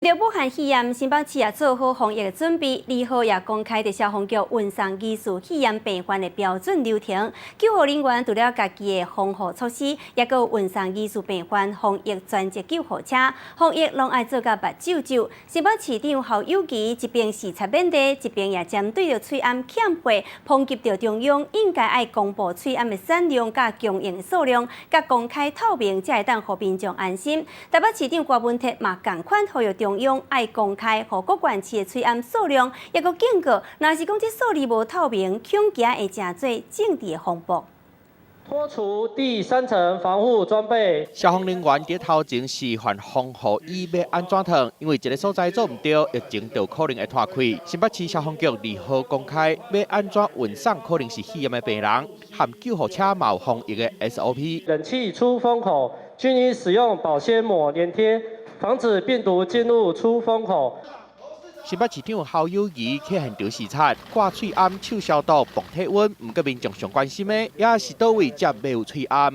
著武漢肺炎，新北市也做好防疫的準備。2號也公開佇消防局運送疑似肺炎病患的標準流程。救護人員除了家己的防護措施，也閣有運送疑似病患防疫專責救護車，防疫攏愛做甲目睭睭。新北市長侯友宜一邊視察緬地，一邊也針對著喙罨欠貨，抨擊著中央應該愛公布喙罨的產量佮供應數量，佮公開透明，才會當予民眾安心。台北市長柯文哲嘛仝款呼籲中央愛公開予各縣市的喙罨數量，也閣警告，若是講這數字無透明，恐驚會成做政治的風波。脫除第三層防護裝備。消防人員佇頭前示範防護衣欲按怎脫，因為一个所在做毋著，疫情就可能會拖開。新北市消防局2號公開，欲按怎運送可能是肺炎的病人，含救護車嘛有防疫的 SOP。冷氣出風口均應使用保鮮膜黏貼，防止病毒進入出風口。新北市長侯友宜去現場視察，掛喙罨、手消毒、磅體溫，毋過民眾上關心的，也是佗位才買有喙罨。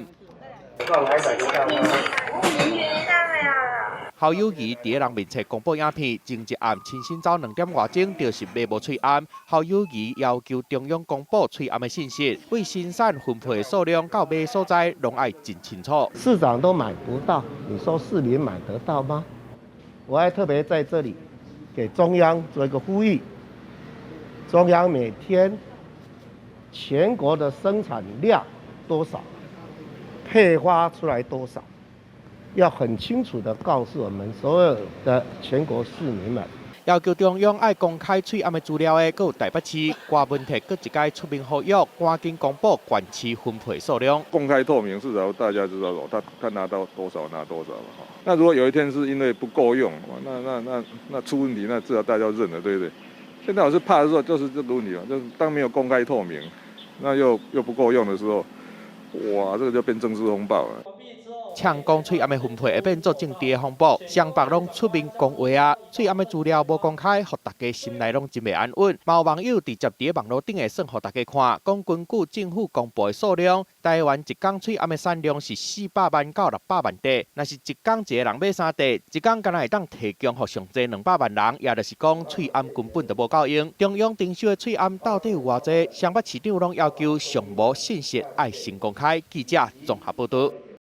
侯友宜佇人面前公布影片，前一暗清晨走2點外鐘，就是買無喙罨。侯友宜要求中央公布喙罨的信息，對生產分配的數量到買所在，攏愛真清楚。市長都買不到，你說市民買得到嗎？我還特別在這裡給中央做一個呼籲，中央每天全國的生產量多少，配發出來多少，要很清楚的告訴我們所有的全國市民們。要求中央愛公開喙罨的資料的，閣有台北市柯文哲閣一擺出面呼籲，趕緊公布縣市分配數量。公開透明，至少大家知道他拿到多少拿多少嘛。那如果有一天是因為不夠用，那出問題，那至少大家認了，對不對？現在我是怕的時候，就是這個問題嘛，就是當沒有公開透明，那又不夠用的時候，哇，這個就變政治風暴了。嗆講喙罨的分配會變做政治的風暴，雙北攏出面講話啊，喙罨的資料無公開，予大家心內攏真袂安穩。嘛有網友直接佇網路頂會算予大家看，講根據政府公布的數量，台灣一工喙罨的產量是400萬到600萬塊。若是一工一个人買3塊，一工敢若會當提供予上濟200萬人，也就是講喙罨根本就無夠用。中央徵收的喙罨到底有偌濟？雙北市長攏要求上無信息愛先公開。記者綜合報導。